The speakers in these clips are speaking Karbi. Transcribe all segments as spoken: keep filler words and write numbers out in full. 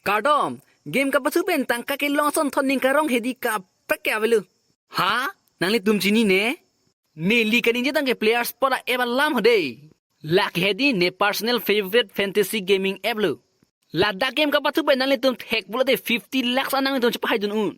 Kardom, game kapathu pen tangka kelong asonthot ning karong hedi kaprek ke avelo. Ha? Nanglitum chinine? Neli kaningje tangte Playerspot a-app alam ho dei. Lake hedi ne personal favorite fantasy gaming app lo. Ladak game kapathu pen nanglitum thek pulote fifty lakhs an nanglitum chepahai dun un.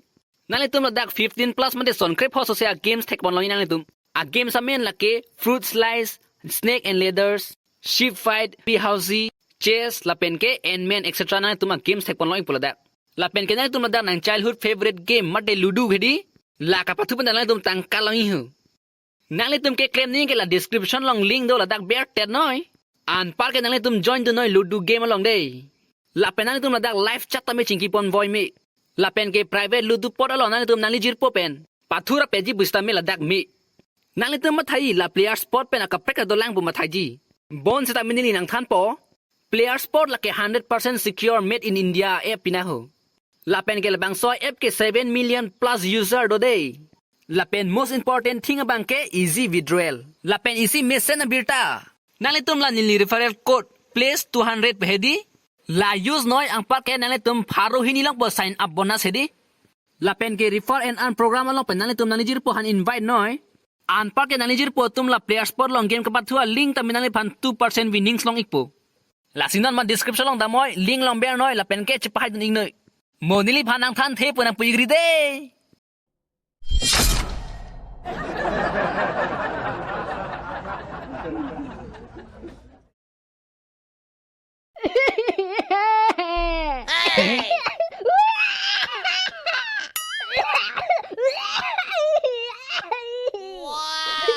Nanglitum ladak fifteen plus mate son krepho sose a-games thekpon longji nanglitum. A-games amen lake Fruit Slice, Snake and Ladders, Ship Fight, Pee Housey, Chess, lapen ke Ant-Man, et cetera. Nanglitum a-games thekpon longji pu ladak. Lapen ke nanglitum ladak nang childhood favorite game mate Ludo hedi. La kapathu pen nanglitum tangka longji ho. Nanglitum keklem ningke la description along link do, ladak bertet noi. Anparke nanglitum join dunnoi Ludo game along dei. Lapen nanglitum ladak live chat tame chingkipon voi me. Lapen ke private Ludo pot along nanglitum nangli jirpo pen pathu ra peji pusitame ladak me. Nanglitum mathai la Playerspot pen akaprek dolang pu mathaiji. Bonseta mini neli nangthanpo. Playerspot lake hundred percent secure, made in India app pina ho. Lapen ke labangso app ke seven million plus user do dei. Lapen most important thing abang ke easy withdrawal. Lapen isi mesen abirta. Nanglitum la neli referral code place two hundred pu hedi. La use noi anparke nanglitum pharo hini longpo sign up bonus hedi. Lapen ke refer and earn program along pen nanglitum nangli jirpo aphan invite noi. Anparke nangli jirpo atum la Playerspot along game kapathu a-link tame nangliphan two percent winnings long-ikpo. Lasi non ma description along damnoi, link along bernoi, lapen ke chepahai dun-iknoi. Mo neliphan nangthanthe pu nangpu-ikri dei.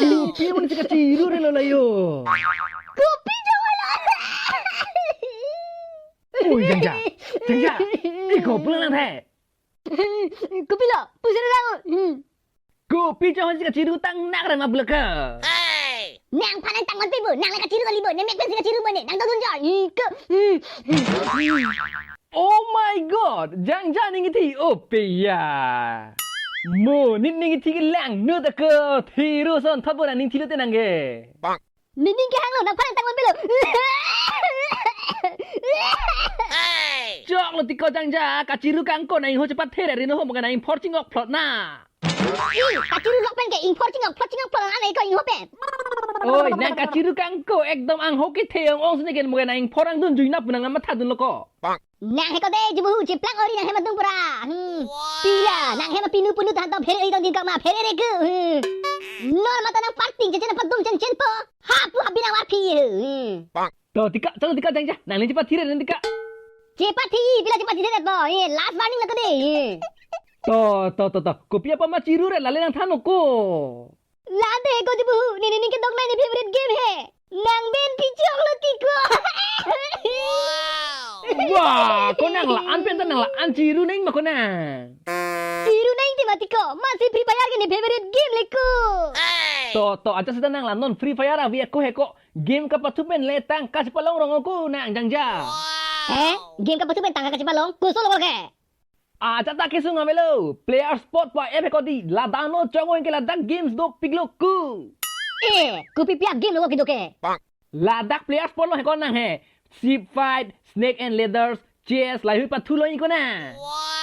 Kopi amonit si kachiru re lo layo. Kopi jong lo. Oi, Jangja. Jangja. Iko pulang lang the. Kopilo, pusi lang. Hmm. Kopi chong si kachiru tang nak re ma bleka. Nangphan nangtang man pe bo, nang le kachiru kali bo, ne mek pen si kachiru bo ne, nang dodun jor. Iko. Hmm. Oh my God, Jangja ning kithi, o peya. Mo, ne ning kithi kelang, nu ta ke, thiru asonthot bo nang ning thilo te nang ke. Nening kehang lo, nangphan nangtang man pe lo. Chok lo tiko Jangja, kachiru kangko nang ingho chepathe re no ho mo ke nang ingphor chingok phlot na. Ih, kachiru lok pen ke ingphor chingok phlot chingok phlot an iko ingho pen. Oi, nang kachiru kangko ekdom angho kethe ong-ong si ne ke mo ke nang ingphor angdun jui na pu nang matha dunlo ko. Nang heko dei jubu hu chiplang ori nang hem adung pura. Hmm. Pila, nang hem pinu punu tahan to phere oi tong din kama phere re ke. Hmm. Nor mata nang parting chen chen padum chen chen po. Ha pu habi nang warphi. Hmm. To tika, chalo tika Jangja. Nang ning chepathe re nang tika. Chepathe, pila chepathe re po. Eh, last warning lo ke dei. Eh. To, to, to, to. Kopi aphan ma chiru re lale nangthan ko. Lade ko jubu hu, ne nening kedok nai ne favorite game he. Nang ben pichok lo tiko. Wah, ko nang la-an pen ta nang la-an chiru neng ma ko nang. Chiru neng te ma tiko, masi Free Fire ke ne favorite game le ko. To, to, acha seta nang la non Free Fire avi ako he ko. Game kapathu pen le tangka chepalong rong ko nang Jangja. Eh, game kapathu pen tangka chepalong, koson lo ke. Acha ta kesung avelo, Playerspot pu app he ko dei, la download chong-oi ke ladak games dopik lo ku. Eh, kopi pi a-game lo kedo ke. Ladak Playerspot along he ko nang he. Ship Fight, Snake and Ladders, Chess, lahei pathu longji ko nang.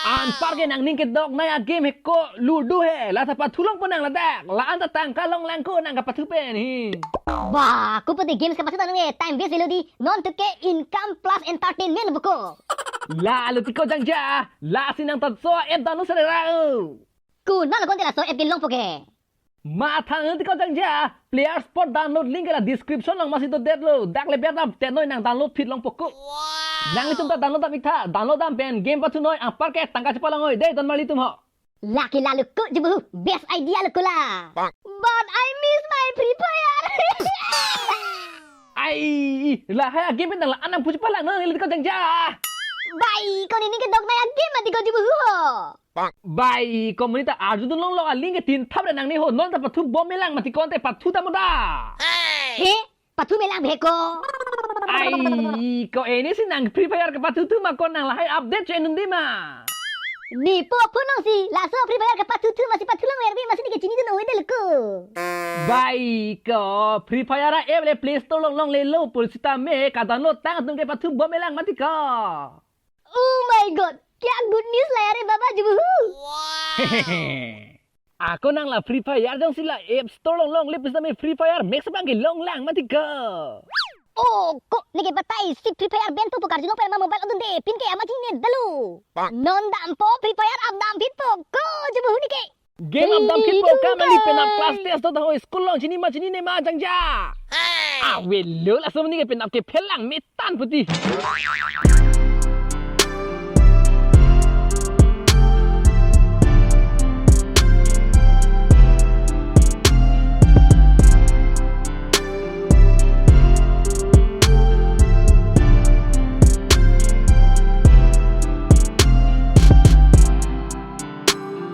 Anparke nang ning kedok nai a-game he ko Ludo he, la ta pathu longpo nang ladak. La-an ta tangka long lang ko nang kapathu pen he. Ba, kopi dei games kapathu ta nang e, time waste lo dei. Non tu ke income plus entertainment buko. Lalo tiko Jangja, lasi nang ta so app download sare ra o. Konat lo konte laso app kelongpo ke. Matha nang tiko Jangja, Playerspot download link ke la description along masi dodetlo, dak le ber dam tenoi nang download phit longpo ko. Nanglitum ta download dam ik tha, download dam pen game pathu noi, anparke tangka chepalong oi, dei don marli tum ho. Lake lalo ko jubu hu, best idea lo ko la. But I miss my Free Fire. Ai, lahai a-game pen nang la-an nangpu chepalang non neli ko Jangja. Bai, ko nening kedok nai a-game mati ko jubu hu ho. Bai, ko monit ta arju dun longlo a-link ke tin thap re nang ne ho, non ta pathu bom melang mati ko ante pathu ta mo da. He? Pathu melang bhe ko. Ai, ko ene si nang Free Fire kapathu thu ma ko nang lahai update cho enun dei ma. Ne po phone si, laso Free Fire kapathu thu masi pathu lang verbi masi ne ke chini dun oi dei lo ko. Bai ko, Free Fire a-app le Play Store along longle lo pu sitame ka download tang atum ke pathu bom melang mati ko. Oh my God. Ako nang la Free Fire jongsi la App Store along longle pu setame Free Fire Max abang ke longlang mati ko. Oh, ko neke batai si Free Fire ban po pu karjulong pen ma mobile adunde pin ke ama chini dalu. Non dampo Free Fire, ap dam pin po ko, jubu huni ke. Game ap dam pin po ka mali, penap class test do ta ho, school along chini ma chinine ma jangja. Avelo, laso mani ke penap ke phelang metan puti.